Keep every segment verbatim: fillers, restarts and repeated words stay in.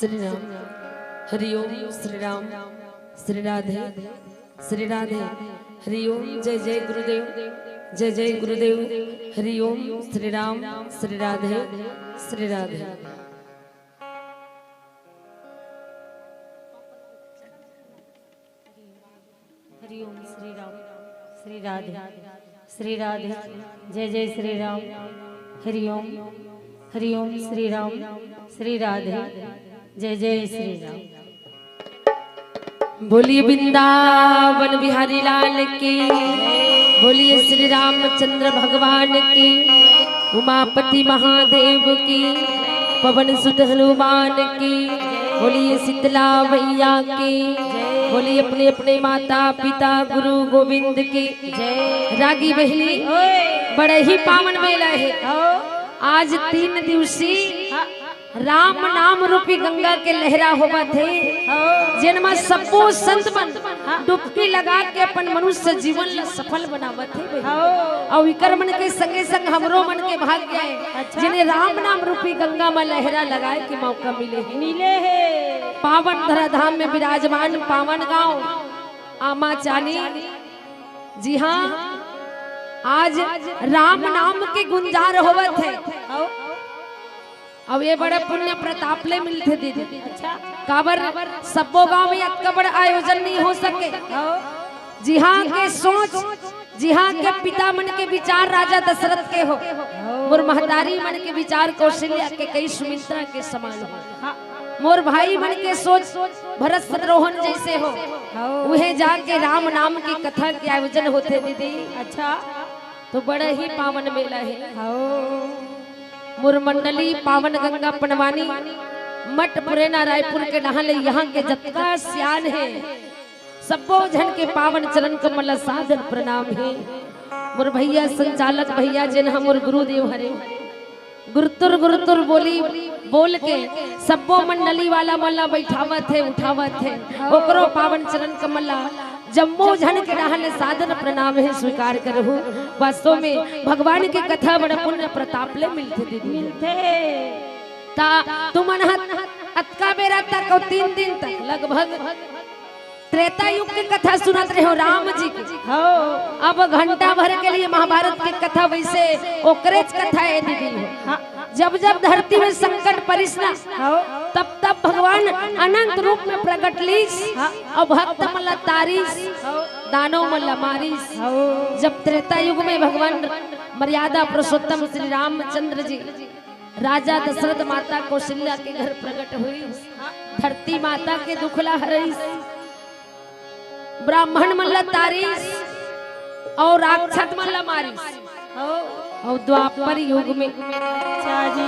श्री राम। हरिओम श्री राम। श्री राधे। श्री राधे। हरिओम। जय जय गुरुदेव। जय जय गुरुदेव। हरिओम श्री राम। श्री राधे। श्री राधे। हरिओम श्री राम। श्री राधे। श्री राधे। जय जय श्री राम। हरिओम। हरिओम श्री राम। श्री राधे। जय जय श्री राम। बोलिए वृंदावन बिहारी लाल की। बोलिए श्री रामचंद्र भगवान की। उमापति महादेव की। पवन सुत हनुमान की। बोलिए शीतला मैया की। बोलिए अपने अपने माता पिता गुरु गोविंद की। रागी बहिनी, बड़े ही पावन मेला है। आज तीन दिवसीय राम नाम रूपी गंगा के लहरा होवत हे, जेन म सब्बो संत मन डुबकी लगा के अपन मनुष्य जीवन ल सफल बनावत हे। अउ इकर मन के संगे संग हमरो मन के भाग्य हे, जेने राम नाम रूपी गंगा म लहरा लगाए के मौका मिले हे। मिले हे। पावन धराधाम में विराजमान पावन गांव आमाचानी, जी हाँ, आज राम नाम के गुंजार होवत हे। अउ ये बड़े पुण्य प्रताप ले मिलथे दीदी। अच्छा। काबर सब्बो गांव में अतका बड़ा आयोजन नहीं हो सके। जिहाँ के सोच, जिहाँ के पिता मन के विचार राजा दशरथ के हो, मोर महतारी मन के विचार कौशल्या के कई सुमित्रा के समान हो, मोर भाई मन के सोच भरत शत्रुघ्न जैसे हो, उहे जाके राम नाम की कथा के आयोजन होथे दीदी। अच्छा। तो बड़ा ही पावन मेला हे। मोर मंडली पावन गंगा पनवानी, मठ पुरैना रायपुर के डहान ले यहाँ के जतका सियान हे, सब्बो झन के पावन चरण कमल ला सादर प्रणाम हे। मोर भैया संचालक भैया जेन ह मोर गुरुदेव हरे, गुरतुर गुरतुर बोली बोल के सब्बो मंडली वाला मन ला बैठावत हे, उठावत हे, ओकरो पावन चरण कमल ला जम्मो झन के डहान ले सादर प्रणाम हे, स्वीकार करहु। वास्तव में भगवान के कथा बड़ा पुण्य प्रताप ले मिलथे दीदी। मिलथे। ता तुमन ह अतका बेरा तक अउ तीन दिन तक लगभग त्रेता युग के कथा सुनत रहे हो राम जी के। अब घंटा भर के लिए महाभारत के कथा वैसे ओकरेच कथा हे दीदी। जब जब धरती में संकट परिस ना, तब तब भगवान अनंत रूप में प्रगट लीस, अउ भक्त मन ला तारिस, दानव मन ला मारिस। जब त्रेता युग में भगवान मर्यादा पुरुषोत्तम श्री रामचंद्र जी राजा दशरथ माता कौशल्या के घर प्रगट हुई, धरती माता के दुख ला हरइस, ब्राह्मण मन ला तारिस अउ राक्षस मन ला मारिस। अउ द्वापर युग में, अच्छा जी।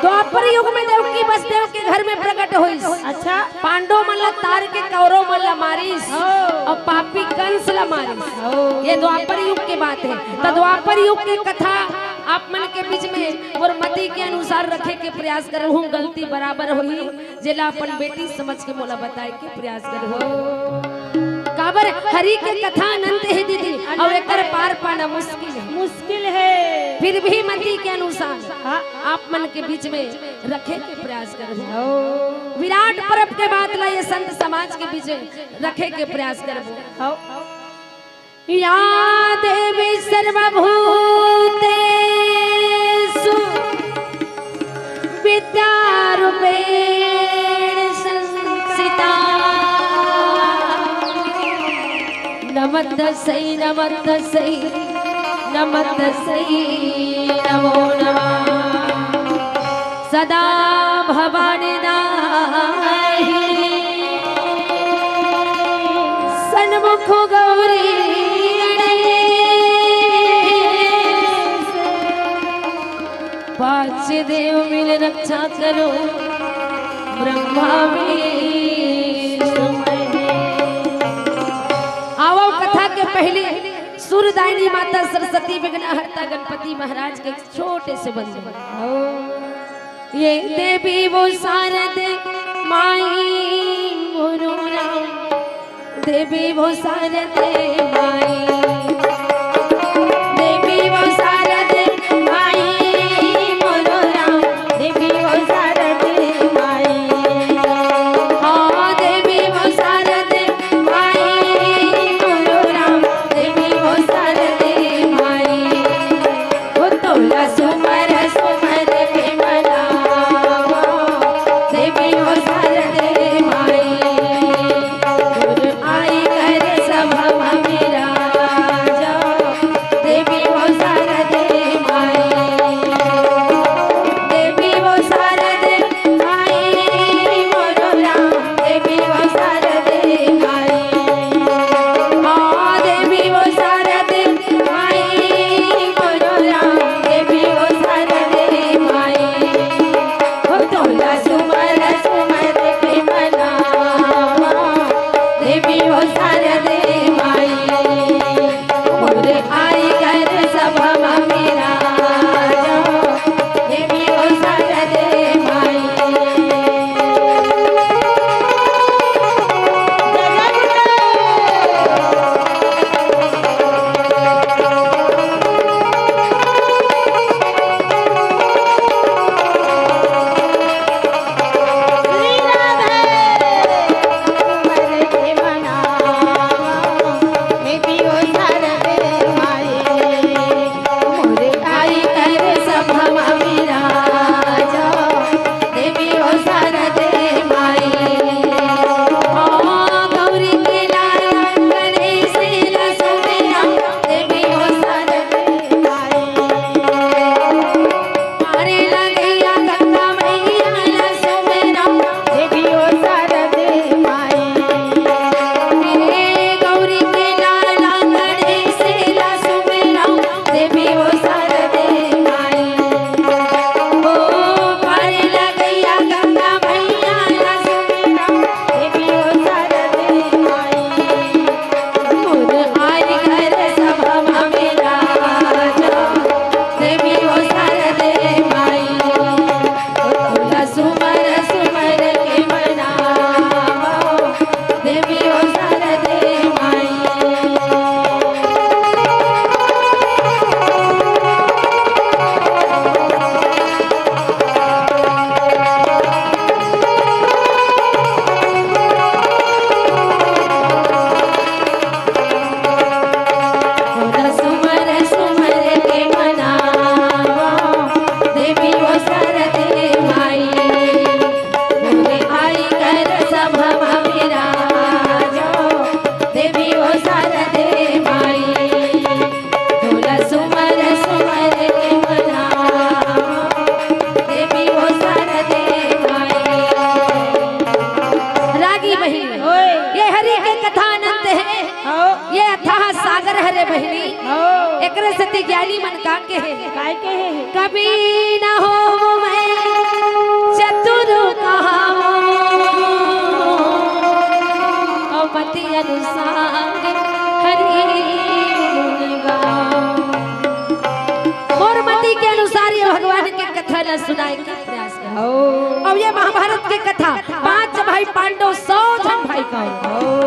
द्वापर युग में देवकी वसुदेव के घर में प्रगट होइस। अच्छा। पांडव मन ला तार के कौरव मन ला मारिस अउ पापी कंस ला मारिस। ये द्वापर युग के बात हे। त द्वापर युग के कथा आप मन के बीच में मोर मति के अनुसार रखे के प्रयास करहूँ, गलती बराबर होही, जेला अपन बेटी समझ के मोला बताए के प्रयास करहूँ। काबर हरि के कथा अनंत हे दीदी, अउ एकर पार पाना मुश्किल हे। मुश्किल हे। फिर भी मति के अनुसार आप मन के बीच में रखे के प्रयास करहूँ। विराट पर्व के बात ला ये संत समाज के बीच में रखे के प्रयास करहूँ। या देवी सर्वभूतेषु विद्यारूपेण संस्थिता। नमस्तस्यै, नमस्तस्यै, नमस्तस्यै, नमो नमः। सदा भवानी दाहिनी सन्मुख गौरी गणेश। पाँच देव मिल रक्षा करो, ब्रह्मा विष्णु महेश। आवो कथा के पहली सूरदायिनी माता सरस्वती विघ्नहर्ता गणपति महाराज के छोटे से बंदन। ये देवी वो शारद माई मोरो राम, देवी वो शारद माई, देवी वो शारद माई मोरो राम, देवी वो शारद माई। बहिनी, हो। एकरे सेती ज्ञानी मन का कहे हे? काय कहे हे? कभी न हो मैं चतुर कहाऊं, और मति अनुसार हरि गुण गाऊं। मोर मति के अनुसार ये भगवान के कथा ला सुनाय के प्रयास करो। हो। अब ये महाभारत के कथा, पांच भाई पांडव, सौ झन भाई कौरव। हो।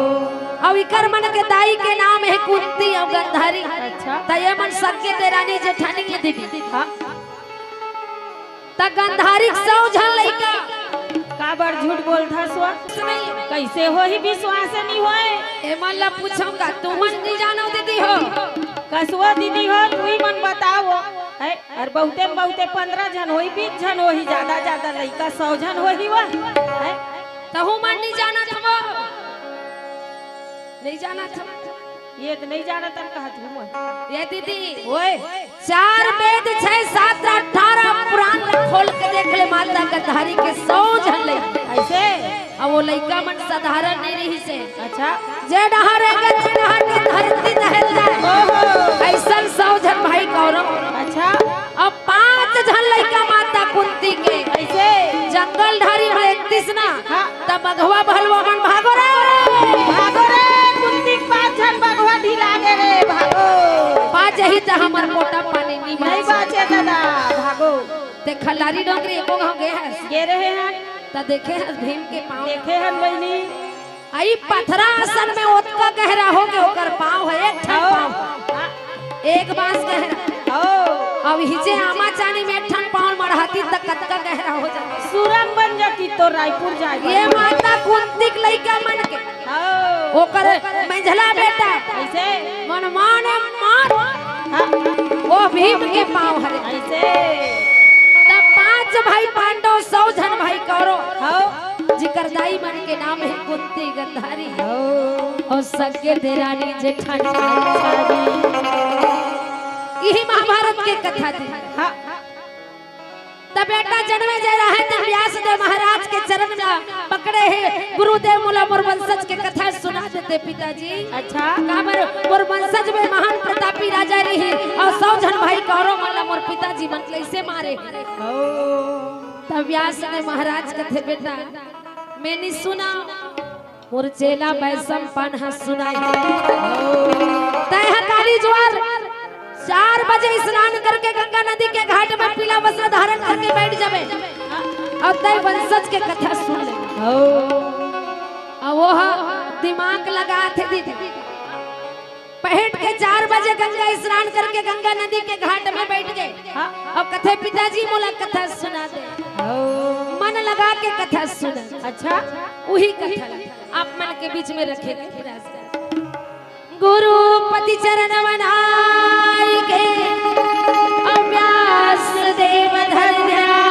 अउ इकर मन के दाई के नाम हे कुंती अउ गंधारी। अच्छा। त ये मन सगे देरानी जेठानी के दीदी। हाँ। त गंधारी के सौ झन लइका। काबर झूठ बोलथस वो? नहीं। कइसे होही, विश्वास नइ होय। ए मन ला पूछहूं का, तुमन नइ जानव दीदी हो? कसो दीदी हो, तुही मन बताव। हे, अउ बहुते म बहुते पंद्रह झन होही, बीस झन होही, जादा जादा लइका सौ झन होही वो। हे? तहू मन नइ जानत हव? नइ जानत हव? ये त नइ जानत हन कहत हूँ मैं। ये दीदी, ओए। चार वेद, छह शास्त्र, अठारह पुराण ला खोल के देख ले, माता गंधारी के सौ झन लइका। अइसे? अब वो लइका मन साधारण नइ रहिस हे। अच्छा। जे डहर एक, जे डहर के धरती दहल जाय। ओहो। अइसन सौ झन भाई कौरव। अच्छा। अब पांच झन लइका माता कुंती के। कइसे? जंगल झाड़ी म एकतिस ना। हाँ। त बघवा बहलवा मन भागो रे। भागो रे, कुंती के पांच झन बघवा ढिला गे रे, भागो। पा जाही त हमर पोटा पानी नइ नइ बाँचे। बाँचे दादा, भागो। ते खल्लारी डोंगरी एको घांव गे हस? गे रहे हन। त देखे हस भीम के पाँव? देखे हन बहिनी। अई पथरा असन में ओतका गहरा हो गे ओकर पाँव हे, एक ठन हव। पाँव। एक बांस गहरा। हव। अब हिचे आमा चानी में एक ठन पाँव मड़हातिस त कतका गहरा हो जातिस। सुरंग बन जातिस तो रायपुर जाय बर। ये माता कुंती के लइका मन के। हव। ओकर मंझला बेटा। कइसे? मनमाने मार। हाँ। ओ भीम के पाँव हरे। कइसे? त पांच भाई पांडव, सौ झन भाई कौरव। हव। जिकर दाई मन के नाम हे कुंती गंधारी। हव। अउ सगे देरानी जेठानी। इही महाभारत के कथा दीदी। हाँ। त बेटा जनमे जे रहे त व्यास देव महाराज के चरण ला पकड़े हे, गुरुदेव मोला मोर वंशज के कथा सुना देते पिताजी। अच्छा। काबर मोर वंशज में महान प्रतापी राजा रही अउ सौ झन भाई कौरव मन ला मोर पिताजी मन कइसे मारे। ओ। त व्यास देव महाराज कथे, बेटा, मैं नइ सुनांव, मोर चेला वैशंपायन ह सुनाही। तैं ह काली जुवार चार बजे स्नान करके गंगा नदी के घाट में पीला वस्त्र धारण करके बइठ जाबे अउ तैं वंशज के कथा सुन ले। अउ वो ह दिमाग लगाथे दीदी। पहट के चार बजे गंगा स्नान करके गंगा नदी के घाट में बइठ गे। हाँ। अउ कथे, पिताजी मोला कथा सुना दे। ओ। मन लगा के कथा सुना। अच्छा। उही कथा ला आप मन के बीच में रखे के प्रयास करत हँव। गुरुपति चरण बनाय के अउ व्यास देव धर ध्यान।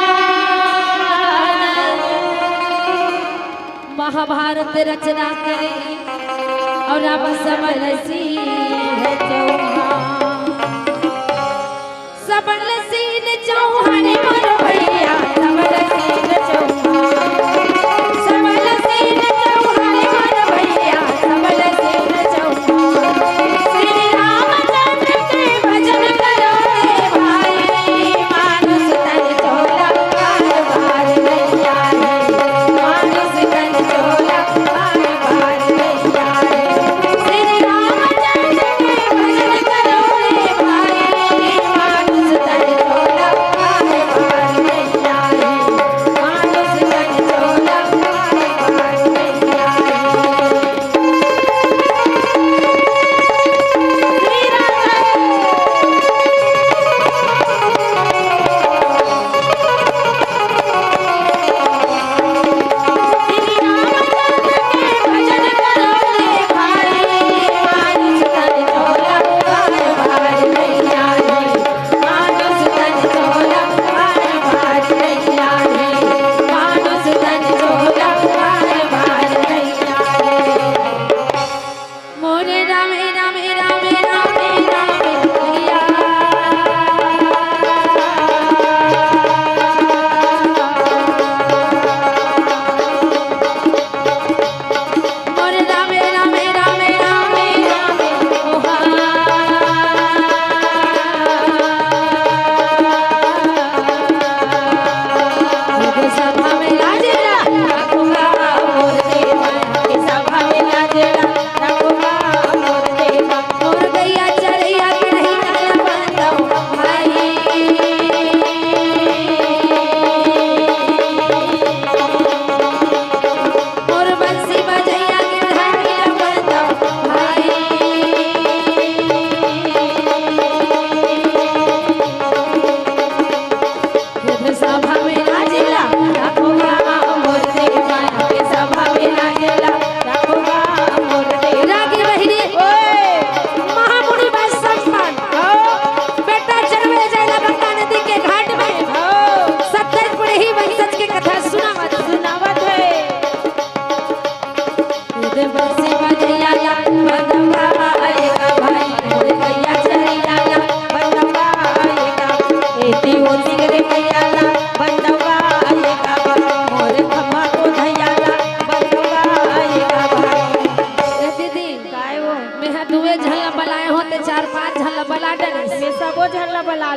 महाभारत रचना करे अउ राम सबल सिंह चौहान। सबल सिंह चौहान मोर भैया, सबल सिंह चौहान। सबल सिंह चौहान मोर भैया, सबल सिंह चौहान। श्री रामचंद्र के भजन करो रे भाई, मानुष तन चोला बार बार नहीं आए। मानुष तन चोला बार बार नहीं आए। श्री रामचंद्र के भजन करो रे भाई, मानुष तन चोला बार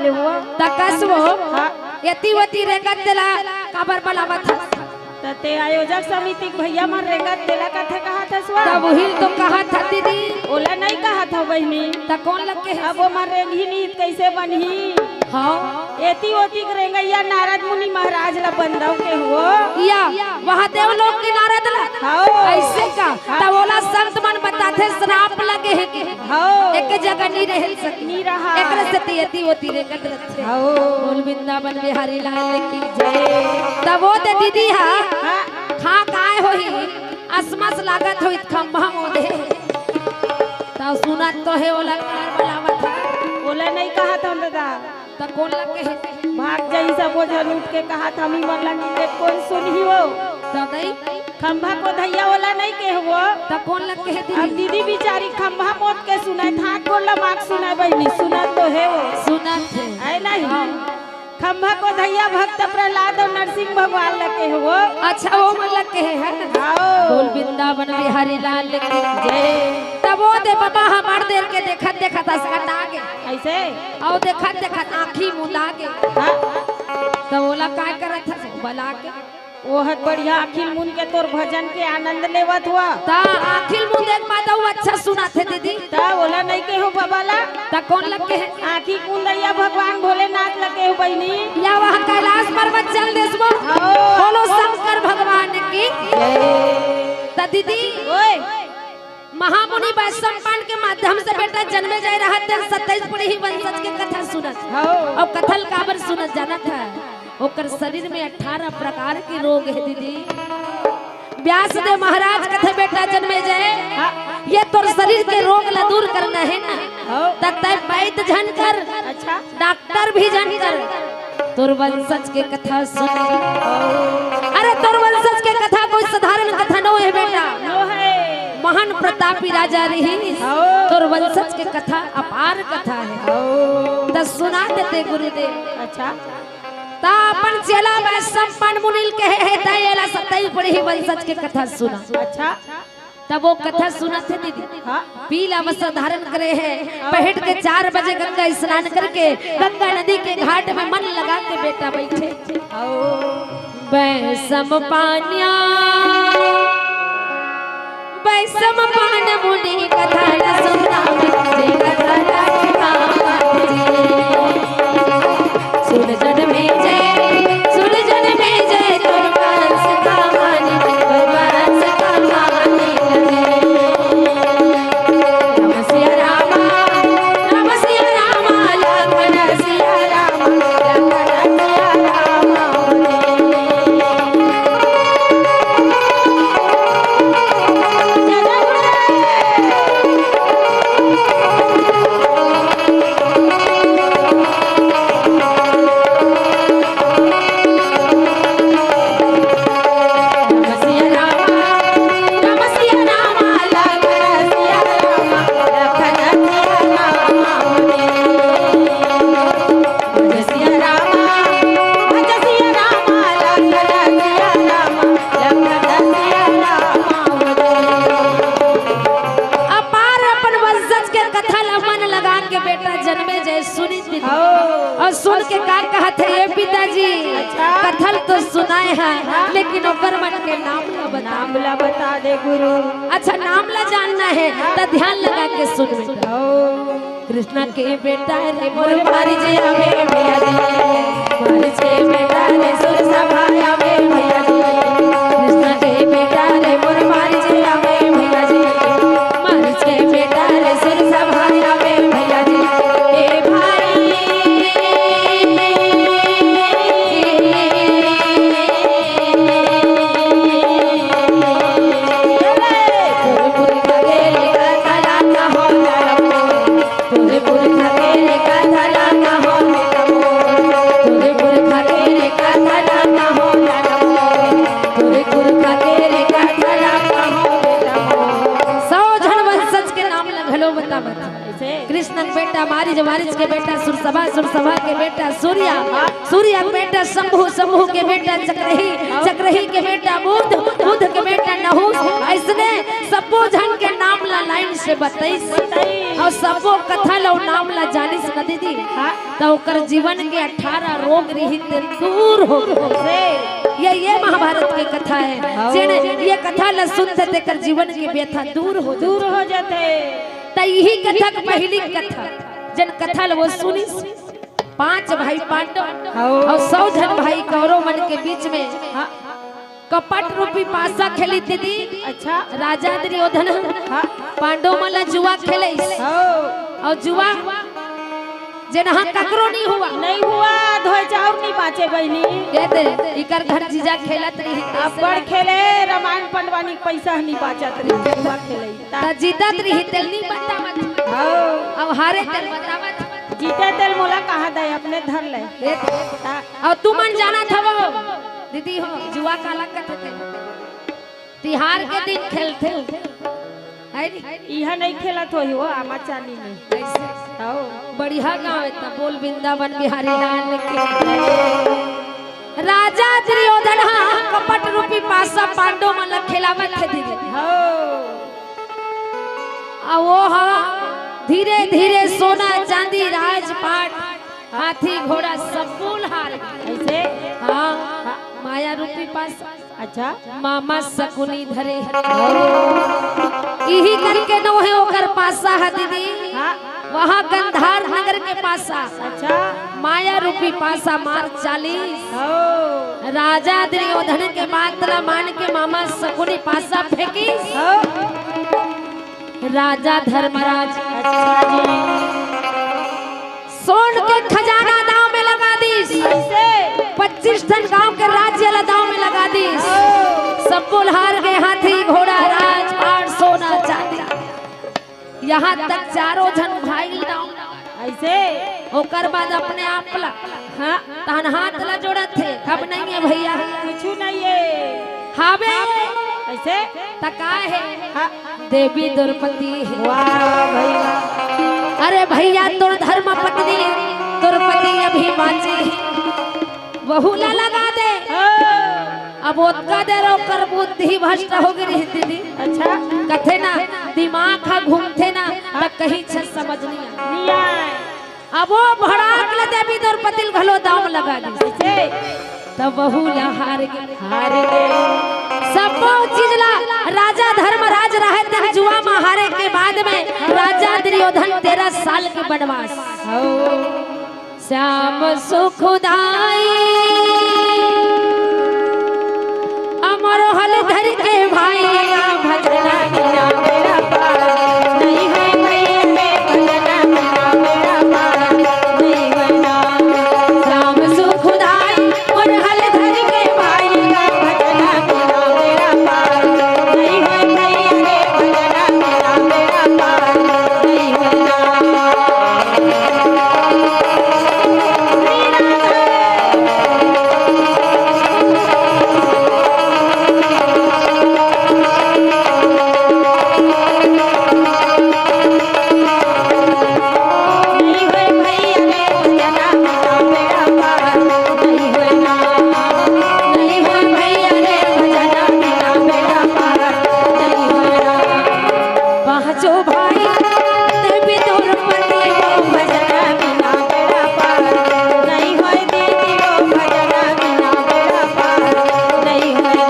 ले हुआ। त कस वो, हाँ। एती ओती रेंगत तेला काबर बलावत हस? त ते आयोजक समिति के भैया मन रेंगत तेला कथे कहत हस वा? तब उहिल तो कहत ह दीदी। ओला नहीं कहत ह बहिनी। त कोन लग के हे? अब ओमन रेंगही नहीं त कइसे बनही? हाँ। एती ओती के रेंगइया नारद मुनि महाराज ला बंदव के हुआ। या, महादेव लोक के नारद ला? हाँ। अइसे का? हाँ। त ओला संत मन बताथे श्राप लगे हे के। हाँ। एक जगह नहीं रह सके। नहीं रहा। एकरे सेती एती ओती रेंगत रथे। हौ। बोल वृंदावन बिहारी लाल की जय। तब वो दे दीदी हा, हाँ। खा काय होही, असमस लागत होही, खंभा मोदे। तब सुनत तो हे, ओला कार बलावत हा। ओला नहीं कहत हन दादा। त कोन लग के हे? भाग जाही सबो झन उठ के कहत हमी मन लगी दे कोन सुनही वो। तब नहीं? खंभा कोधइया ओला नहीं केहवो। त कोन लग के हे अब दीदी? दीदी बिचारी खंभा मोद के सुनय, हाथ गोड़ लमाक सुनय बहिनी, सुनत तो हे वो। सुनत हे। है नहीं? हाँ। खंभा कोधइया भक्त प्रहलाद अउ नरसिंह भगवान लग के हे वो। अच्छा, वो मन लग के हे, है ना? हाँ। बोल वृंदावन बिहारी लाल की जय। तब वो दे बाबा हमार देर के देखत देखत असकटा गे। अइसे? अउ देखत देखत आँखी मुंदा गे। हाँ। त ओला काय करत हस? बला के। ओहत बढ़िया आँखी मुंद के तोर भजन के आनंद लेवत हुआ। त आँखी मुंद एक बात अउ अच्छा सुनत हे दीदी। त ओला नहीं केहू बबा ला। त कोन लग के हे? आँखी मुंदैया भगवान भोलेनाथ लग केहू बहिनी। या वहाँ कैलाश पर्वत चल देस वो। हाँ। बोलो शंकर भगवान की। जय। त दीदी, ओए। महामुनि वैशंपायन के माध्यम से बेटा जनमे जाय रहत हे, सत्ताईस पीढ़ी वंशज के कथा सुनत। हाँ। अउ कथा ल काबर सुनत जानत हे? ओकर शरीर में अठारह प्रकार के रोग हे दीदी। व्यास देव महाराज कथे बेटा जनमे जाय, हाँ। ये तोर शरीर के रोग ला दूर करना हे ना, हाँ। त तैं वैद झन कर, अच्छा। डॉक्टर भी झन कर, तोर वंशज के कथा सुन। अरे तोर वंशज के कथा कोई साधारण कथा नो हे बेटा। नो हे। महान प्रतापी राजा रहिस। हाँ। तोर वंशज के कथा अपार कथा हे। हाँ। त सुना देते गुरुदेव। अच्छा। त अपन चेला वैशंपायन मुनि ल कहे हे, त एला सत्ताईस पीढ़ी वंशज के कथा सुना। अच्छा। तब वो कथा सुनत हे दीदी। हाँ। पीला वस्त्र धारण करे हे, पहट के चार बजे गंगा स्नान करके गंगा नदी के घाट में मन लगा के बेटा बैठे। वैशंपायन, वैशंपायन मुनि कथा न सुनावे, जे कथा न सुनावे। सुन जनमे जाय, सुन जनमे जाय, तोर वंश कहानी, तोर वंश कहानी। राम सिया रामा, राम सिया रामा, लखन सिया रामा, लखन सिया रामा। अपार अपन वंशज के कथा ला मन लगा के बेटा जनमे जाय सुनी थी। हाँ। अउ सुन के का कहत हे, ए पिताजी, अच्छा। कथा ल तो सुनाय हस, लेकिन ओकर मन के नाम ला बता। नाम ला बता दे गुरु। अच्छा, नाम ला जानना हे, त ध्यान लगा के सुन बेटा। हाँ। कृष्णा के बेटा रे मोर मारी जे आवे भैया जी, मारी जे बेटा रे सुर सभा आवे भैया जी। कृष्णा के बेटा रे मोर मारी जे आवे भैया जी, मारी जे बेटा रे सुर सभा आवे भैया जी। ए भाई, सौ झन वंशज के नाम ल घलो बतावत हे। कृष्ण के बेटा मारिच, मारिच के बेटा सुरसभा, सुरसभा के बेटा सूर्या, सूर्या के बेटा शंभु, शंभु के बेटा चक्रही, चक्रही के बेटा बुध, बुध के बेटा नहुस। अइसने सबो झन के नाम ला लाइन से बताइस। बताइस। अउ सबो कथा ल अउ नाम ल जानिस न दीदी। हाँ। त ओकर जीवन के अठारह रोग रिहिस तेन दूर हो गे। से। ये, ये महाभारत के कथा हे। हाँ। जेन ये कथा ल सुनथे तेकर जीवन के व्यथा दूर हो दूर जाथे। हो जाथे। त इही कथा के पहिली कथा, जेन कथा ल वो सुनिस। पांच भाई पांडव हाँ। अउ सौ झन भाई कौरव मन के बीच में हाँ। कपट रूपी पासा खेलिस दीदी। अच्छा। राजा दुर्योधन हाँ। पांडव मन ला जुआ खेलिस। हाँ। अउ जुआ जेन हा ककरो नइ हुआ। नइ हुआ, धोए चाउर नइ बांचे बहिनी। ये दे, इकर घर जीजा खेलत रिहिस। अब्बड़ खेले, रामायण पंडवानी के पइसा नइ बांचत रिहिस, जुआ खेले। त जीतत रिहिस तेला नइ बतावत। हाँ। अउ हारे तेला बतावत। जीते तेला मोला कहाँ दे, अपने धर ले। ये दे। हाँ। अउ तुमन जानत हवव दीदी हो, जुआ काला कथे? तिहार के दिन खेलथे। है नी? इहा नइ खेलत होही वो, आमा चानी में। अइसे? हव। बढ़िया गाँव हे त बोल, वृंदावन बिहारी लाल की। राजा दुर्योधन हा कपट रूपी पासा पांडव मन ल खेलावत हे दीदी। हव। अउ वो हा धीरे धीरे सोना चांदी राजपाट हाथी घोड़ा सब बोल हार गे। अइसे? हाँ, माया रूपी पासा। अच्छा। मामा सकुनी धरे। इही करके नोहे ओकर पासा ह दीदी। हाँ। वहाँ गंधार नगर के पासा। अच्छा। माया रूपी पासा मार चालिस। हो। राजा दुर्योधन के बात ला मान के मामा सकुनी पासा फेंकिस। हो। राजा धर्मराज अच्छा जी। सोन के खजाना दांव में लगा दिस। अइसे? पच्चीस ठन गांव के राज्य ला दांव में लगा दिस। ओ। सब बोल हार गे, हाथी, घोड़ा, राजपाट, सोना, चांदी। यहाँ तक चारों झन भाई ला दांव में लगा दिस। अइसे? ओकर बाद अपने आप ला हाँ। तहन हाथ ला जोड़त हे, अब नइ हे भइया। कुछु नइ हे। हावे। अइसे? त का हे? हाँ। देवी द्रौपदी हे। वाह भइया। अरे भइया, तोर धर्म पत्नी द्रौपदी अभी बाँचे हे। वहू ला लगा दे। हाँ। अब ओतका देर ओकर बुद्धि भ्रष्ट हो गे रिहिस दीदी। अच्छा। कथे ना, दिमाग ह घूमथे ना, त कहीं चीज समझ नइ आय। नइ आय। अब वो भड़ाक ले देवी द्रौपदी ल घलो दांव लगा दिस। कइसे? तब वहू ला हार गे। हार गे। सबो चीज ला राजा धर्मराज रहे तब जुआ म हारे के बाद में राजा दुर्योधन तेरह साल के बनवास। हव। श्याम सुखदाई अमर हल धर के भाई भजना बिना मेरा पार नहीं है भैया रे, भजना बिना मेरा पार नहीं है ना। श्याम सुखदाई अमर हल धर के भाई भजना बिना मेरा पार नहीं है भैया रे, भजना बिना मेरा पार नहीं है ना। पाँचों भाई देवी द्रौपदी वो भजना बिना बेड़ा पार नहीं होय, दीदी वो भजना बिना बेड़ा पार नहीं होय।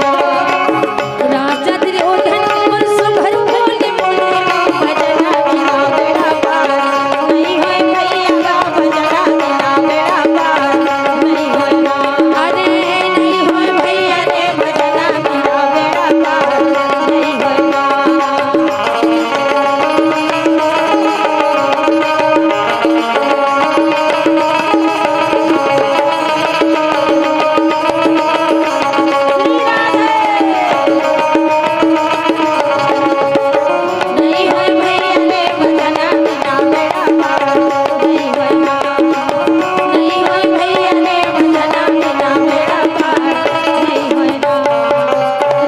राजा दुर्योधन और सुभर बोले बोले वो भजना बिना बेड़ा पार नहीं होय, भैया वो भजना बिना बेड़ा पार नहीं होय। अरे नहीं होय भैया रे भजना बिना बेड़ा पार नहीं होय।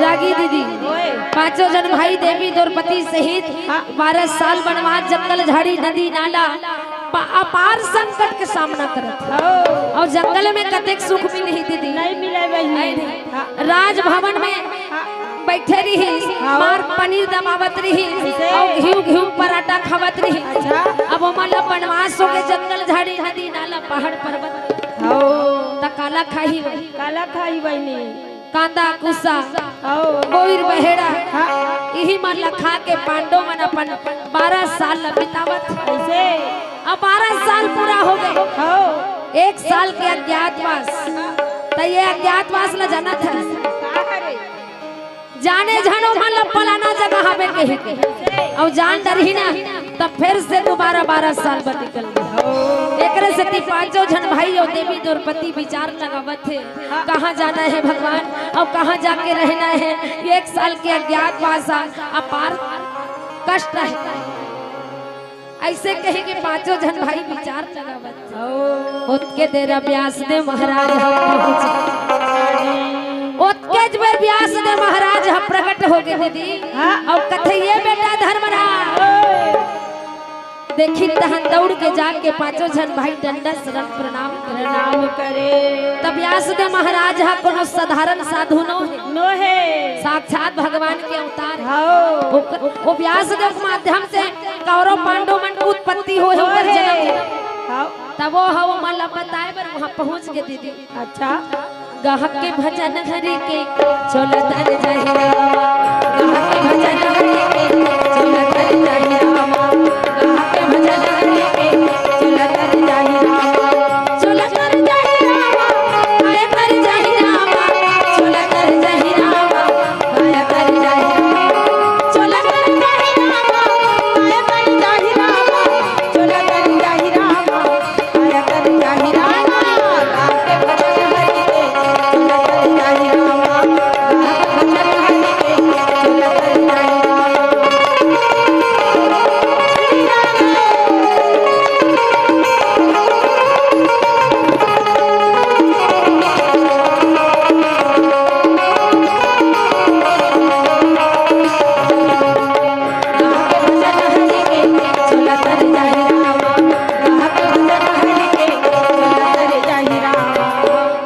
रागी दीदी, ओए। पांचों जन भाई देवी द्रौपदी सहित हाँ। बारह साल बनवास, जंगल, झाड़ी, नदी, नाला, पा-, अपार संकट के सामना करत हे। हाँ। अउ जंगल में कतेक सुख मिलही दीदी। नइ मिले बहिनी। नइ, नइ। हाँ। राजभवन में हाँ। बइठे रिहिस, हाँ। मार पनीर दबावत रिहिस, अइसे? अउ घिउ घिउ पराठा खावत रिहिस। अच्छा। अब ओमन ला बनवास होगे, जंगल झाड़ी नदी नाला पहाड़ पर्वत। हाँ। त काला खाही वही? काला खाही बहिनी? कांदा कुसा, हाँ। बोइर बहेड़ा, हाँ। इही मन ला खा के पांडव मन अपन बारह साल ला बितावत हे। अइसे? अब बारह साल पूरा होगे। हाँ। एक साल के अज्ञातवास। त ये अज्ञातवास ला जानत हे? का हरे? जाने झन ओमन ला फलाना जगह हवे कहि के। अउ जान डरही ना, त फेर से दोबारा बारह साल बर निकल गे। एकरे सेती पांचों झन भाई अउ देवी द्रौपदी बिचार लगावत हे, कहाँ जाना हे भगवान, अउ कहाँ जाके रहना हे। एक साल के अज्ञातवास, अपार कष्ट हे। अइसे कहि के पांचों झन भाई बिचार लगावत हे। ओतके देर व्यासदेव महाराज ह पहुंचे। ओतकेच बेर व्यासदेव महाराज ह प्रकट होगे दीदी। हाँ। अउ कथे, "ये बेटा धर्मराज।" देखिन तहन दउड़ के जाके पांचों झन भाई डंडा शरण प्रणाम करे। प्रणाम करे। त व्यासदेव महाराज ह कोनो साधारण साधु नो हे। नो हे। साक्षात भगवान के अवतार हे। हाँ। ओ, ओ व्यासदेव के माध्यम से कौरव पांडव मन के उत्पत्ति होय हे, ओकर जनम हे। हाँ। तब ओ ह ओमन ला बताए बर उहाँ पहुँच गे दीदी। अच्छा। गाहक के भजन हरि के चलत जाहि रामा, गाहक के भजन हरि के चलत जाहि रामा, गाहक के भजन हरि के चलत जाहि रामा, चलत जाहि रामा, आय कर जाहि रामा, चलत जाहि रामा, आय कर जाहि रामा, चलत जाहि रामा, आय कर जाहि रामा, चलत जाहि रामा।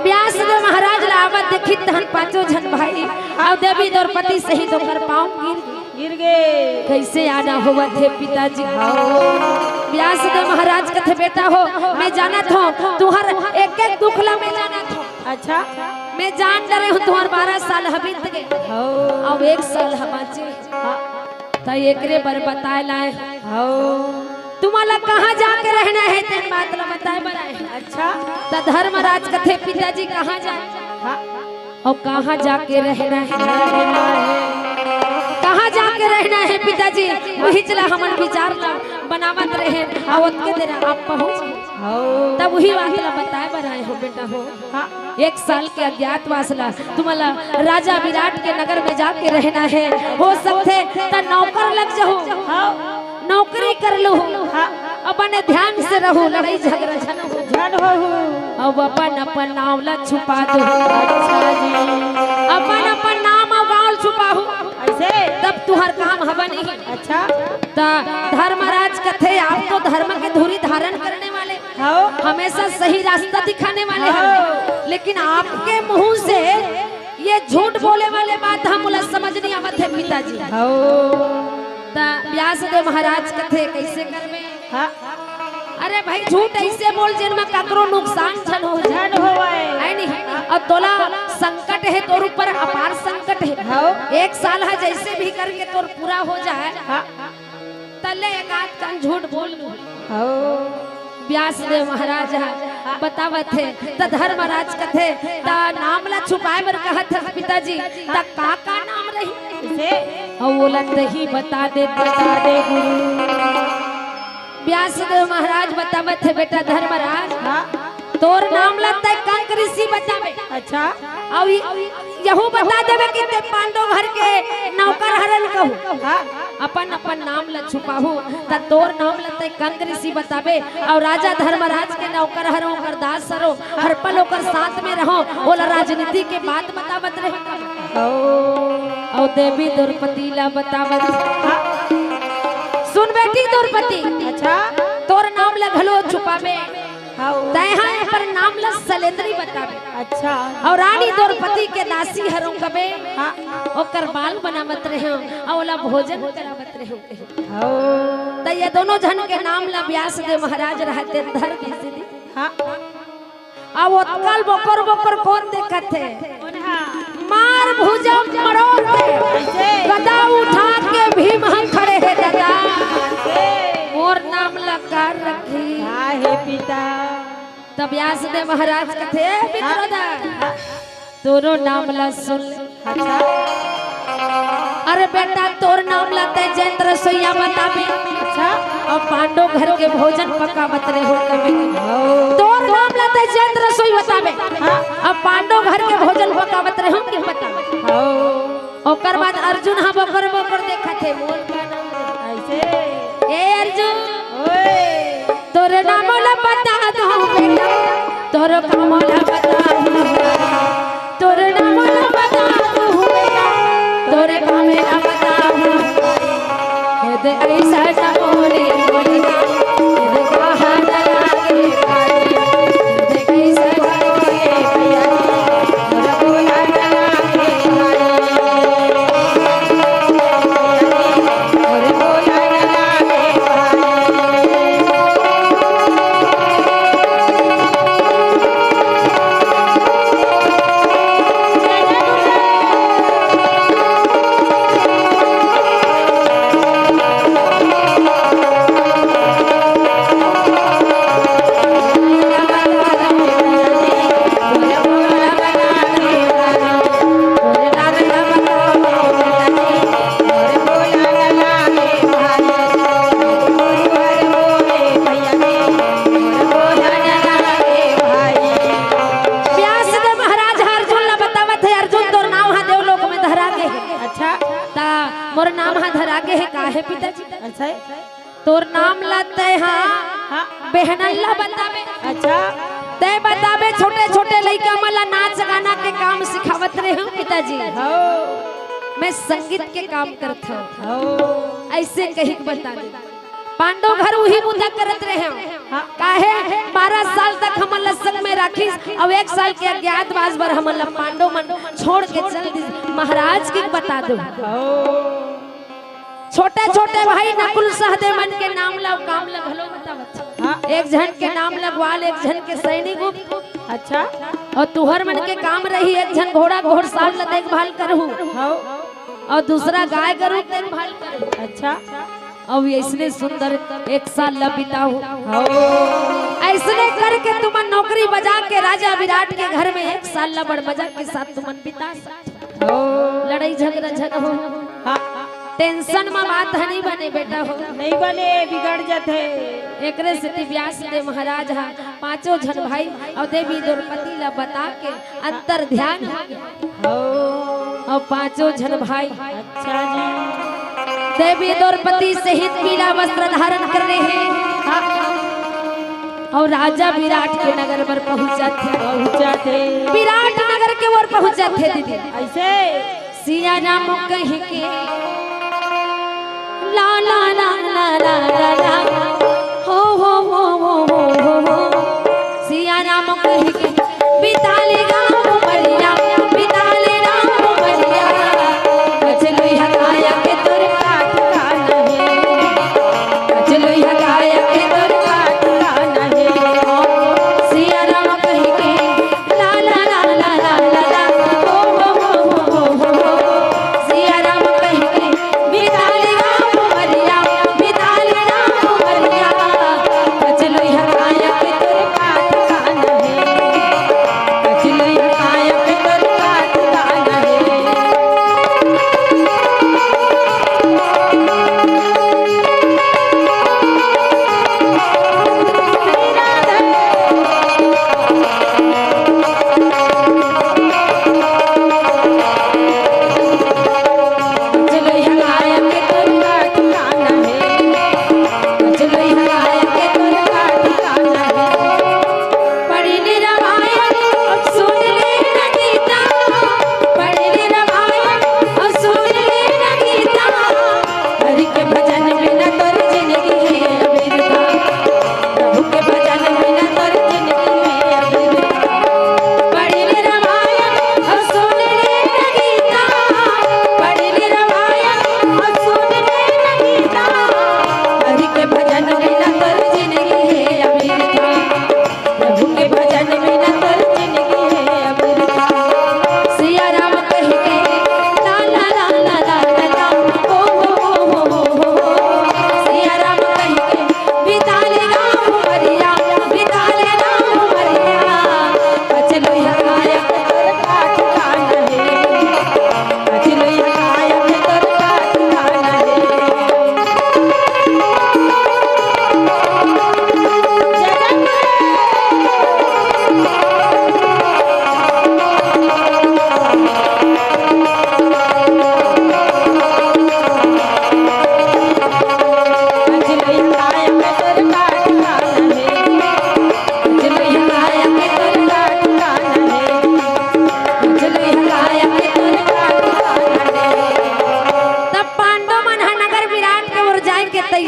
व्यास देव महाराज ला आवत देखिन तहन पांचों झन भाई अउ देवी द्रौपदी सहित ओकर पाँव गिर गे। गिर गे। कइसे आना होवत हे पिताजी? व्यास देव महाराज कथे, "बेटा हो, मैं जानत हँव, तुँहर एक एक दुख ला मैं जानत हँव।" अच्छा। मैं जान डरे हँव, तुँहर बारह साल ह बीत गे। हाँ। अउ एक साल ह बाँचे। हाँ। त एकरे बर बताए लाए हँव। हाँ। तुमन ला कहाँ जाके रहना हे, तेन बात ला बताए बर आए हँव। अच्छा। त धर्मराज कथे, "पिताजी, कहाँ जाए? हाँ। अउ कहाँ जाके रहना हे? कहाँ जाके रहना हे पिताजी?" उहीच ला हमन बिचार ला बनावत रहेन, अउ ओतके देर आप पहुँच गे। हाँ। तब उही बात ला बताए बर आए हँव बेटा हो। हाँ। एक साल के अज्ञातवास ला, तुमन ला राजा विराट के नगर में जाके रहना हे। हो सकथे त नौकर लग जहू, हाँ। नौकरी कर लहू, हाँ। अपन ध्यान से रहू, लड़ाई झगड़ा झन हो। झन होहू। अब अपन अपन नाम ला छुपा दो। अच्छा जी। अपन अपन नाम अउ गाँव छुपाहू। अइसे? तब तुँहर काम ह बनही। अच्छा। त धर्मराज कथे, आप तो धर्म के धुरी धारण करने वाले, हाँ। हमेशा सही रास्ता दिखाने वाले हाँ। हवे, लेकिन आपके मुँह से ये झूठ बोले वाले बात ह मोला समझ नइ आवत हे पिताजी। हाँ। त व्यास देव महाराज कथे, "कइसे करबे?" हाँ। अरे भाई, झूठ अइसे बोल जेन म ककरो नुकसान झन हो जाए। झन होवय। हे नहीं? अउ तोला संकट हे, तोर ऊपर अपार संकट हे। हाँ। एक साल ह जइसे भी करके तोर पूरा हो जाए। हाँ। तले एक आध कन झूठ बोल लू। हाँ। व्यास देव महाराज ह बतावत हे, त धर्मराज कथे, "त नाम ला छुपाए बर कहत हस पिताजी, त का का नाम रही?" कइसे? अउ ओला तही बता दे, बता दे गुरु। व्यास देव महाराज बतावत हे, "बेटा धर्मराज, हाँ। तोर नाम ला तैं कंक ऋषि बताबे।" अच्छा। अउ इ-, यहू बता देबे कि तैं पांडव घर के नौकर हरन कहू। हाँ। अपन अपन नाम ला छुपाहू, त तोर नाम ला तैं कंक ऋषि बताबे, अउ राजा धर्मराज के नौकर हरँव, ओकर दास हरँव, हर पल ओकर साथ में रहँव, ओला राजनीति के बात बतावत रहे। अउ देवी द्रौपदी ला बतावत। हाँ। सुन बेटी द्रौपदी, अच्छा। तोर नाम ला घलो छुपाबे, हाँ। तैं हा एकर नाम ला सलेंदरी बताबे। अच्छा। अउ रानी द्रौपदी के दासी हरंव कबे, हाँ। ओकर बाल बनावत रहेंव, अउ ओला भोजन करावत रहेंव। हाँ। त ये दोनों झन के नाम ला व्यास देव महाराज रहते धर दिस दीदी। हाँ। अब ओतका ल बोकर बोकर कोन देखत हे? मार भुजा मरोड़ के, कैसे? गदा उठा के भीम ह खड़े हे दादा। कैसे? मोर नाम ला का रखही? का हे पिता? त व्यास देव महाराज कथे, "ए विप्रोदर, हाँ। तोरो नाम ला सुन ले।" अच्छा। अरे बेटा, तोर नाम ला तैं जैन रसोइया बताबे। अच्छा। अउ पांडव घर के भोजन पकावत रहेंव कबे। हाँ। तोर नाम ला तैं जैन रसोई बताबे। हाँ। अउ पांडव घर के भोजन पकावत रहेंव कि बताबे। हाँ। ओकर बाद अर्जुन ह बोकर बोकर देखत हे, मोर का नाम रे? ऐसे। ए अर्जुन। ओए। तोर नाम ला बता दूं बेटा, तोर काम ला बता दूं, तोर नाम ला बता दूं बेटा, तोर काम ला बता दूं। हे दे ऐसा ना बोले बोले, हे दे कहा ना लागे भाई, हे दे ऐसा ना बोले भैया, तोर बोला ना लागे भाई। व्यास देव महाराज ह अर्जुन ला बतावत हे, "अर्जुन, तोर नाम ह देवलोक में धरा गे हे।" अच्छा। त मोर नाम ह धरा गे हे, काहे पिताजी? अच्छा। तोर नाम ला तैं हा हाँ। बेहनन ला बताबे। अच्छा। तैं बताबे, छोटे-छोटे लइका मन ला नाच गाना के काम सिखावत रहेंव पिताजी। हाँ। मैं संगीत के काम करथंव। हाँ। ऐसे कहिके बता दे। पांडव घर उही बुता करत रहेंव। हाँ। काहे? बारह साल तक हमन ला संग में राखिस, अउ एक साल के अज्ञातवास बर हमन ला पांडव मन छोड़ के चल दिस। महाराज के बता दो। हाँ। छोटे-छोटे भाई नकुल सहदेव मन के नाम ला, काम ला घलो बतावत। हाँ। एक झन के नाम ला ग्वाल, एक झन के सैनी गुप्त। अच्छा। अउ तुंहर मन के काम रही, एक झन घोड़ा घोड़साल ला देखभाल करहू। हाँ। अउ दूसरा गाय गरु के देखभाल करहू। अच्छा। अउ अइसने सुंदर एक साल ला बिताहू। हाँ। अइसने करके तुमन नौकरी बजा के राजा विराट के घर में एक साल ला बड़ मजा के साथ तुमन बिता सकत। ओ। लड़ाई झगड़ा झन हो। हाँ। टेंशन म बात ह नइ बने बेटा हो। नइ बने, बिगड़ जथे। एकरे सेती व्यास देव महाराज ह पांचों झन भाई अउ देवी द्रौपदी ला बता के अंतर ध्यान हो गे। ओ। अउ पांचों झन भाई अच्छा जी। देवी द्रौपदी सहित पीला वस्त्र धारण करे हे। हाँ। अउ राजा विराट के नगर बर पहुंच जाथे। पहुंच जाथे। विराट नगर के ओर पहुंच जाथे दीदी। अइसे? सिया राम कहिके ला ला ला ला ला ला ला। हो हो हो हो हो हो हो। सिया राम कहिके बिता ले राम उमरिया, बिता ले राम उमरिया। बचलुई हकाया के तोर काट का नहीं। बचलुई हकाया के तोर काट का नहीं। सिया राम कहिके ला ला ला ला ला ला ला। ओ हो हो हो हो हो हो। सिया राम कहिके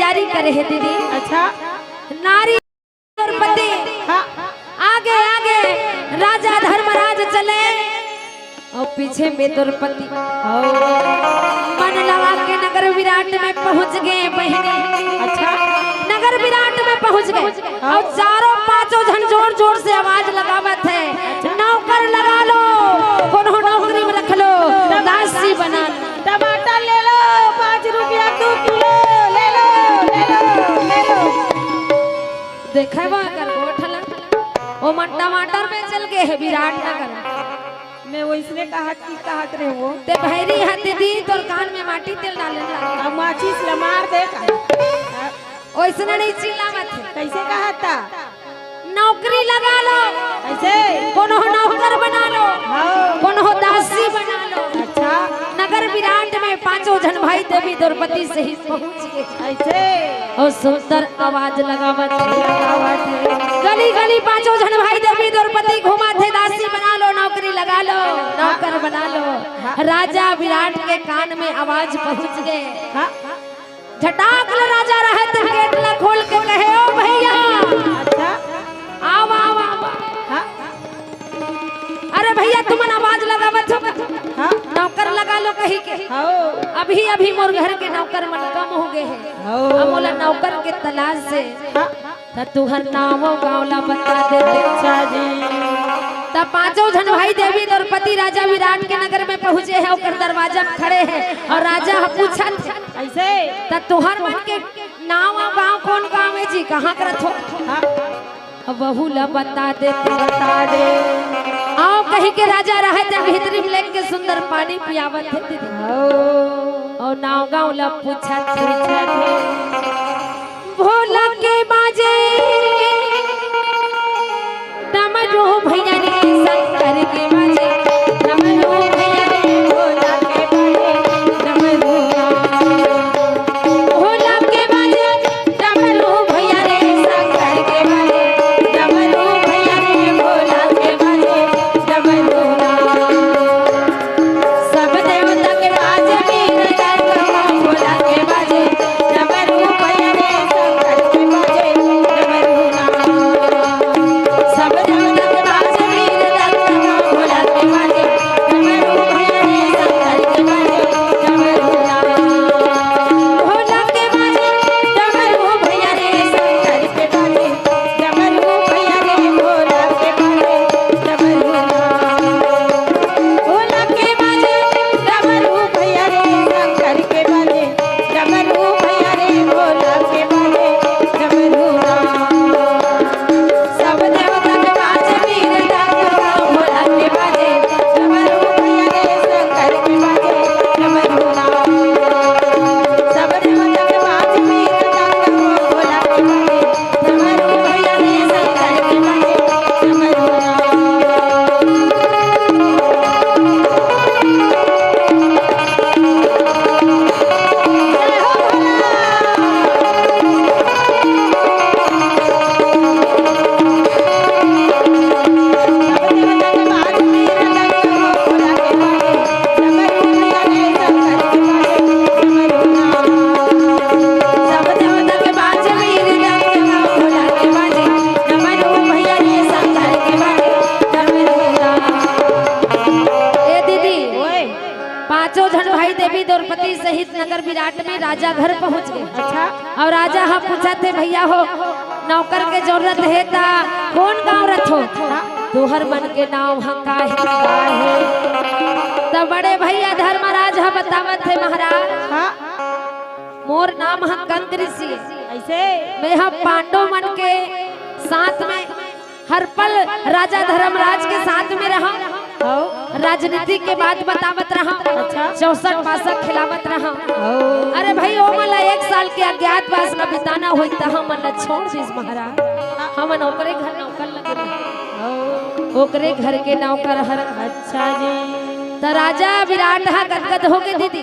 तैयारी करे हे दीदी। अच्छा। नारी द्रौपदी। हाँ। आगे आगे राजा धर्मराज चले अउ पीछे में द्रौपदी। हाँ। मन लगा के नगर विराट में पहुंच गे बहिनी। अच्छा। नगर विराट में पहुंच गे। हाँ। अउ चारों पांचों झन जोर जोर से आवाज लगावत हे। अच्छा। नौकर लगा लो, कोनो नौकरी में रख लो, दासी बना लो। टमाटर ले लो, पाँच रुपया दू किलो, ले लो, ले लो, ले लो। देखे बा कर गोठला, ओ मन टमाटर में चल गे हे विराटनगर। मैं वइसने कहत कि कहत रहे वो। ते भैरी हा दीदी, तोर कान में माटी तेल डाले ला। अब माचिस ला मार दे का। ओइसने नहीं चिल्लावत हे। कइसे कहत हे? नौकरी लगा लो। कइसे? कोनो नौकर बना लो। हाँ। कोनो दासी बना लो। अच्छा। नगर विराट में पांचों झन भाई देवी द्रौपदी सहित पहुंच गे। कइसे? अउ सुंदर आवाज लगावत हे। लगावत हे। गली गली पांचों झन भाई देवी द्रौपदी घूमत हे, दासी बना लो, नौकरी लगा लो, नौकर बना लो। हाँ। राजा विराट के कान में आवाज पहुंच गे। हाँ। झटाक ले राजा रहे त गेट ला खोल के कहे, "ओ भैया, अच्छा। आवा, आवा, आवा।" हाँ। "अरे भैया, तुमन आवाज लगावत हो का? हाँ। नौकर लगा लो कही के। हाँ। अभी, अभी मोर घर के नौकर मन कम हो गे हे। हाँ। अब मोला नौकर के तलाश हे।" हाँ। त तुहर नाम अउ गाँव ला बता दे। अच्छा जी। त पांचों झन भाई देवी द्रौपदी राजा विराट के नगर में पहुंचे हे, ओकर दरवाजा में खड़े हे अउ राजा ह पूछत हे, कइसे? त तुहर मन के नाम अउ गाँव कोन गाँव हे जी, कहाँ के रथो? हाँ। अब वहू ला बता दे। बता दे। अउ कही के राजा रहे त भीतरी में लेके सुंदर पानी पियावत हे दीदी। हाँ। अउ नाव गाँव ला पूछत हे। पूछत हे। भोला के बाजे डमरू भैया रे, शंकर के बाजे डमरू भैया रे, भोला के बाजे डमरू। भोला के बाजे डमरू भैया रे, शंकर के बाजे डमरू भैया रे, भोला के बाजे डमरू। सब देवता के बाजे वीर डंका, भोला के बाजे डमरू भैया रे, शंकर के बाजे डमरू ना। सब देवता के बाजे वीर डंका, भोला के बाजे डमरू भैया रे, शंकर के बाजे डमरू ना। भोला के बाजे डमरू भैया रे, शंकर के बाजे डमरू भैया रे, भोला के बाजे डमरू ना। भोला के बाजे डमरू भैया रे, शंकर के बाजे डमरू भैया रे, भोला के बाजे डमरू ना। सब देवता के बाजे वीर डंका, भोला के बाजे डमरू भैया रे, शंकर के बाजे डमरू ना। सब देवता के बाजे वीर डंका, भोला के बाजे डमरू भैया रे, शंकर के बाजे डमरू ना। ए दीदी, ओए। पांचों झन भाई देवी द्रौपदी सहित नगर विराट में राजा घर पहुंच गे। अच्छा। अउ राजा ह पूछत हे, "भैया हो, नौकर के जरूरत हे त कोन गांव रथो? हाँ। तुहर मन के नाम ह का हे?" का हे? त बड़े भैया धर्मराज ह बतावत हे, "महाराज, हाँ। मोर नाम ह कंक ऋषि हे। अइसे? मैं ह पांडव मन के साथ में हर पल राजा धर्मराज के साथ में रहा। हाँ। राजनीति के बात बतावत रहा। अच्छा। चौसठ पासक खिलावत रहा। हाँ। अरे भाई, ओ मन ला एक साल के अज्ञातवास ला बिताना होई त हमन ला छोड़ दिस महाराज। हमन ओकरे घर नौकर लगे रहे। हाँ। ओकरे घर के नौकर हर। अच्छा जी। त राजा विराट ह गदगद होगे दीदी।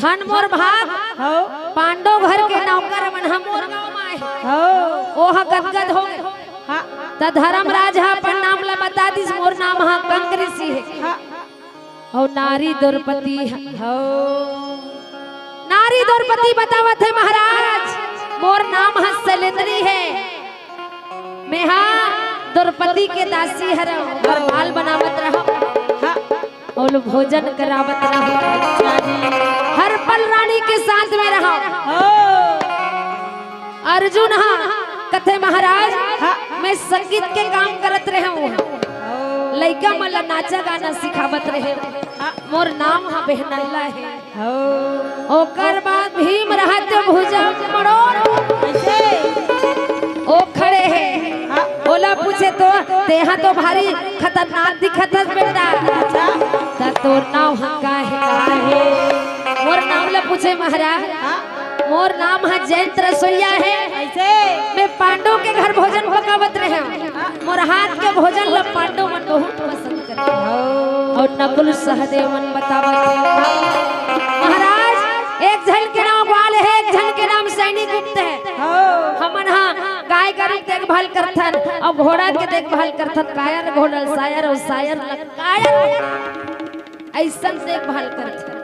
धन मोर भाग, हाँ। पांडव घर के नौकर मन ह मोर गांव म आए। हाँ। ओ ह गदगद हो गे। हाँ। त धर्मराज ह अपन नाम ला बता दिस, "मोर नाम ह कंक ऋषि हे।" हाँ। अउ नारी द्रौपदी ह। हाँ। नारी द्रौपदी बतावत हे, महाराज, मोर नाम ह सैलेंद्री हे, मेहा द्रौपदी के दासी हरव, अउ बाल बनावत रहव, हाँ। अउ भोजन करावत रहव, अच्छा जी। हर पल रानी के साथ में रहव। हो। अर्जुन ह कथे, महाराज, हाँ। मैं संगीत के काम करत रहेंव, हो। लइका मन ला नाचा गाना सिखावत रहेंव, हाँ। मोर नाम ह बेहनल्ला हे। हो। ओकर बाद भीम रहत भुजा मड़ोर। कइसे? ओ खड़े हे। हाँ। ओला पूछे तो, "तेहा तो भारी खतरनाक दिखत हस बेटा।" अच्छा। "त तोर नाव ह का हे?" "का हे?" मोर नाव ला पूछे महाराज। हाँ। "मोर नाम ह जयंत रसोइया हे।" कइसे? "मैं पांडव के घर भोजन पकावत रहेंव।" हाँ। मोर हाथ के भोजन ला पांडव मन बहुत पसंद करथे। हो। अउ नकुल सहदेव मन बतावत हे। महाराज, एक झन के नाम ग्वाल हे, एक झन के नाम सैनी गुप्त हे। हो। हमन ह गाय गरु के देखभाल करथन अउ घोड़ा के देखभाल करथन। कायर घोड़ल सायर अउ सायर ल कायर। अइसन देखभाल करथे।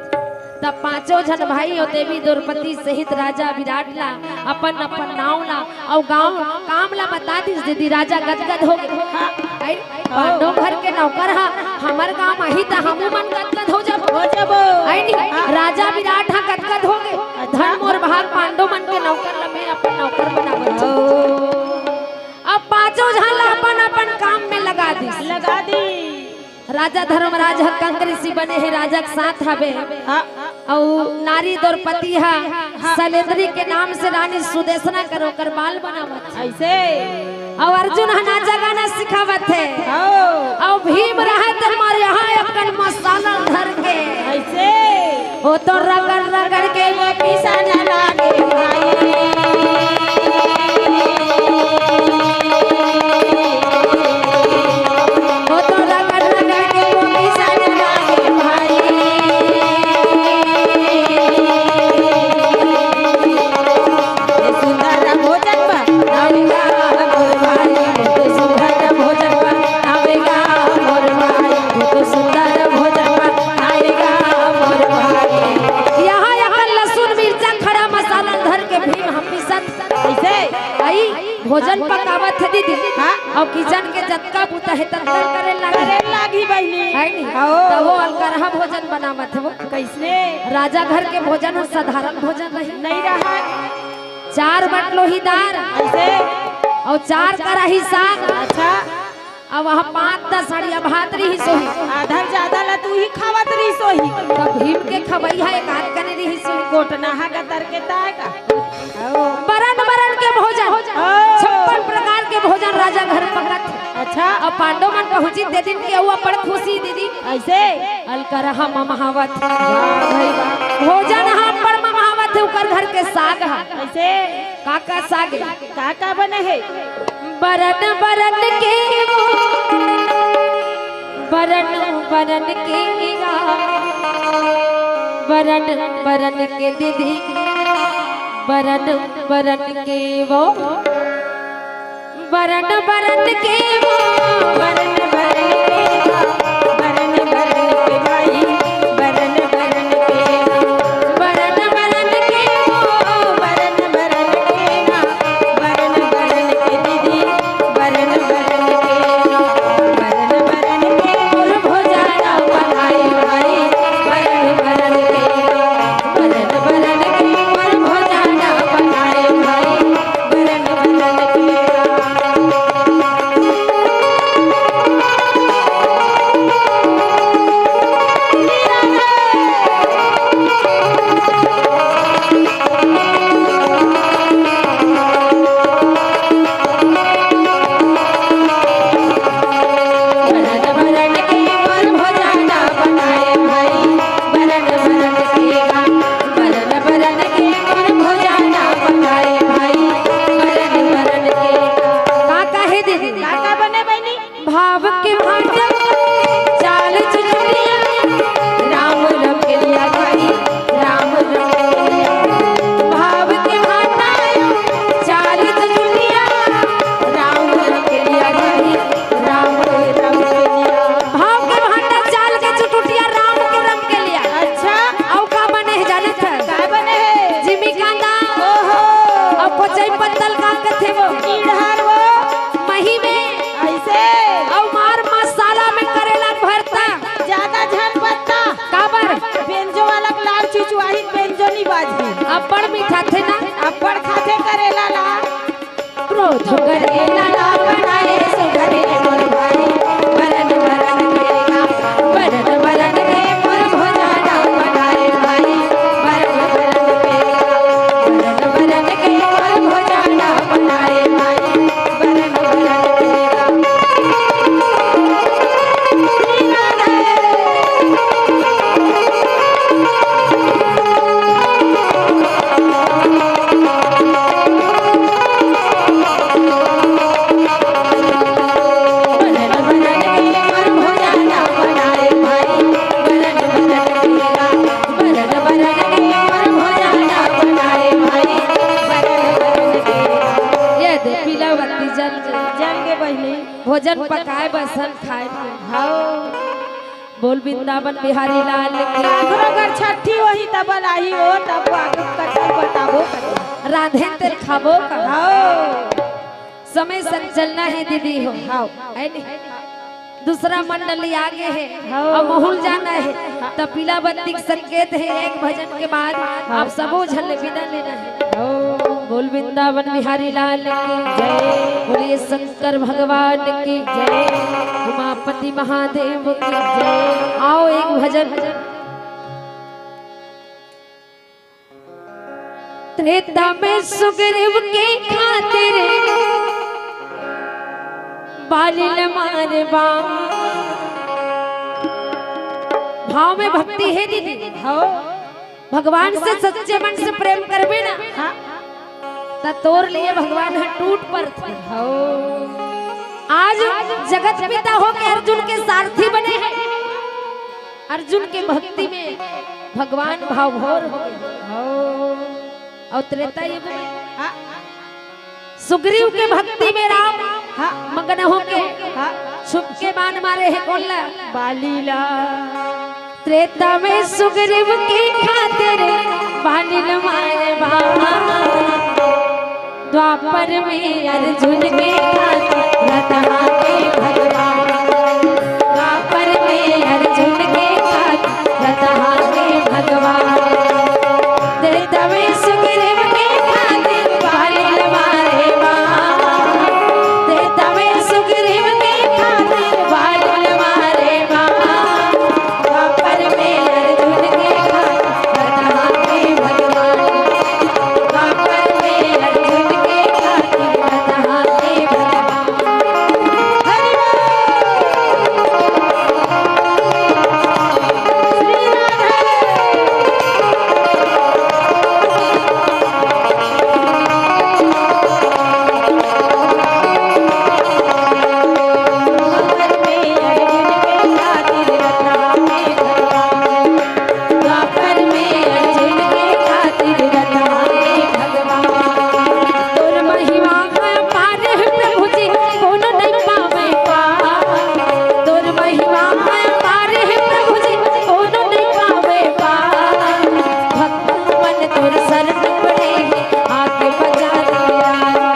तब पांचों झन भाई अउ देवी द्रौपदी सहित राजा विराट ला अपन अपन नाव ला अउ गांव काम ला बता दिस दीदी। राजा गदगद हो गे। आई, पांडव घर के नौकर ह हमर गांव आही त हमू मन गदगद हो जाबो। हो जाबो। आई नी? हाँ। राजा विराट ह गदगद हो गे। अच्छा। धन मोर भाग, पांडव मन के नौकर ला मैं अपन नौकर बनावत हूँ। ओ। अब पांचों झन ला अपन अपन काम में लगा दिस। लगा दी। राजा धर्मराज ह कंक ऋषि बने हे, राजा के साथ हवे। हाँ। अउ नारी द्रौपदी ह सैलेंद्री के नाम से रानी सुदेशना कर ओकर बाल बनावत हे। अइसे। अउ अर्जुन ह नाचा गाना सिखावत हे। हाँ। अउ भीम रहत हमर यहाँ एक कन मसाला धर के। अइसे। ओ तो रगड़ रगड़ के वो पीसा न लागे भाई। ओ तो रगड़ रगड़ के वो पीसा न लागे भाई। सुंदर भोजन बनावेगा मोर भाई, सुंदर भोजन बनावेगा मोर भाई, सुंदर भोजन बनावेगा मोर भाई। यहाँ, यहाँ लहसुन, मिर्चा, खड़ा मसाला धर के भीम ह पीसत। कइसे? आई, भोजन पकावत हे दीदी। हाँ। अउ किचन के जतका बूता हे, ततका करे लागी। करे लागी बहिनी। है नी? हाँ। त वो अलकरहा भोजन बनावत हे वो। कइसने? राजा घर के भोजन ह साधारण भोजन नहीं। नहीं रहा। चार बटलोही दार। कइसे? अउ चार कराही साग। अच्छा। अब वहाँ पाँच दस हड़िया भात रहिस होही। आधा ज्यादा ला तू ही खावत रहिस होही। तब भीम के खवई ह एक आध कने रहिस होही। कोटना ह गतर के ताय का। बरन बरन के भोजन, ओ। छप्पन प्रकार के भोजन राजा घर पकत। अच्छा। अब पांडव मन पहुंची ते दिन के, अउ बड़ खुशी दीदी। कइसे? अलकरहा ममहावत। वाह भाई वाह। भोजन ह बड़ ममहावत हे, ओकर घर के साग ह। कइसे? का का साग हे? का का बने हे? बरन बरन के वो, बरन बरन के या, बरन बरन के दीदी, बरन बरन के वो, बरन बरन के वो, बरन बरन के वो, बरन बरन के भाई, बरन बरन के वो, बरन बरन के वो, बरन बरन के ना, बरन बरन के दीदी, बरन बरन के, बरन बरन के मोर भोजाना बनाई भाई, बरन बरन के, बरन बरन के मोर भोजाना बनाई भाई, बरन बरन के। बाजी। अब्बड़ मिठाथे ना। अब्बड़ खाथे करेला ला। क्रोध करेला ला बनाए सुघरे मोर भाई, बरन बरन के, बरन बरन के मोर भोजाना बनाए भाई, बरन बरन के, बरन बरन के मोर भोजाना बनाए भाई, बरन बरन के। ये दे पीला बत्ती जल के। जल के बहिनी। भोजन पकाए बसन खाए के। हाँ। बोल वृंदावन बिहारी लाल की। काकरो घर छठी होही तब लाही हो, तब आगे कथन बताबो कथन। रांधे तेल खाबो का। हाँ। समय संग चलना है दीदी हो। हाँ। है नी? दूसरा मंडली आगे है। हाँ। अब महूल जाना है। हाँ। त पीला बत्ती के संकेत है, एक भजन के बाद हाँ। आप सबो झन ले विदा लेना है। हाँ। बोल वृंदावन बिहारी लाल की जय। बोलिए शंकर भगवान की जय। उमापति महादेव की जय। आओ एक भजन। त्रेता में सुग्रीव के खातिर बालिल मारे बाण। भाव में भक्ति है दीदी। हाँ। भगवान से सच्चे मन से प्रेम करबे ना, हाँ। त तोर लिए भगवान ह टूट परथे। हाँ। आज जगत पिता होके अर्जुन के सारथी बने हैं। अर्जुन के भक्ति में भगवान भावभोर हो गए। हाँ। और त्रेता युग में हाँ। सुग्रीव के भक्ति में राम हाँ। मगन होके हाँ। छुप के बाण मारे हे कोन ला? बाली ला। त्रेता में सुग्रीव के खातिर बाली ल मारे बाण। द्वापर में अर्जुन के खातिर रथ हाथे भगवान। द्वापर में अर्जुन के खातिर रथ हाथे भगवान। त्रेता में सुग्रीव के खातिर बाली ल मारे बाण। त्रेता में सुग्रीव के खातिर बाली ल मारे बाण। द्वापर में अर्जुन के खातिर रथ हाथे भगवान। द्वापर में अर्जुन के खातिर रथ हाथे भगवान। हरि बोल। श्री राधे। द्वापर में अर्जुन के खातिर रथ हाथे भगवान। तोर महिमा अपार हे प्रभु जी, कोनो नहीं पावे पार। तोर महिमा अपार हे प्रभु जी, कोनो नहीं पावे पार। भक्त मन तोर शरण पड़े हे, आके बजा दे राम।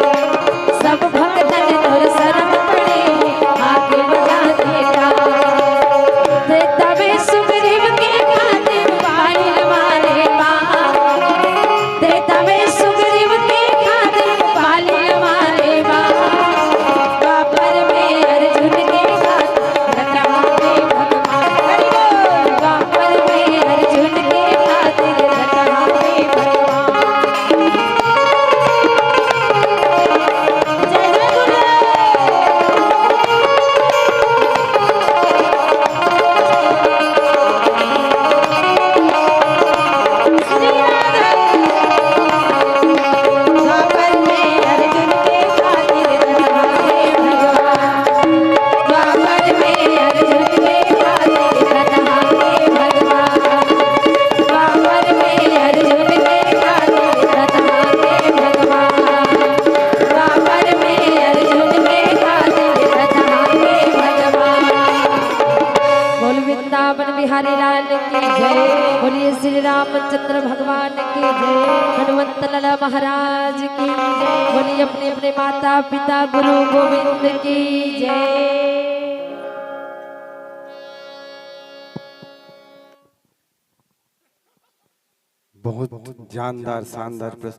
सब भक्तन तोर शरण पड़े हे, आके बजा दे राम। त्रेता में सुग्रीव के खातिर बाली ल मारे बाण। त्रेता में सुग्रीव के खातिर बाली ल मारे बाण। द्वापर में अर्जुन के खातिर रथ हाथे भगवान। हरि बोल। द्वापर में अर्जुन के खातिर रथ हाथे भगवान। जय जय गुरुदेव। श्री राधे। द्वापर में अर्जुन के खातिर रथ हाथे भगवान। द्वापर में अर्जुन के खातिर रथ हाथे भगवान। द्वापर में अर्जुन के खातिर रथ हाथे भगवान। द्वापर में अर्जुन के खातिर रथ हाथे भगवान। बोल वृंदावन बिहारी लाल की जय। बोलिए श्री रामचंद्र भगवान की जय। हनुमंत लाला महाराज की जय। बोलिए अपने अपने माता पिता गुरु गोविंद की जय। बहुत जानदार, शानदार प्रस्तुति।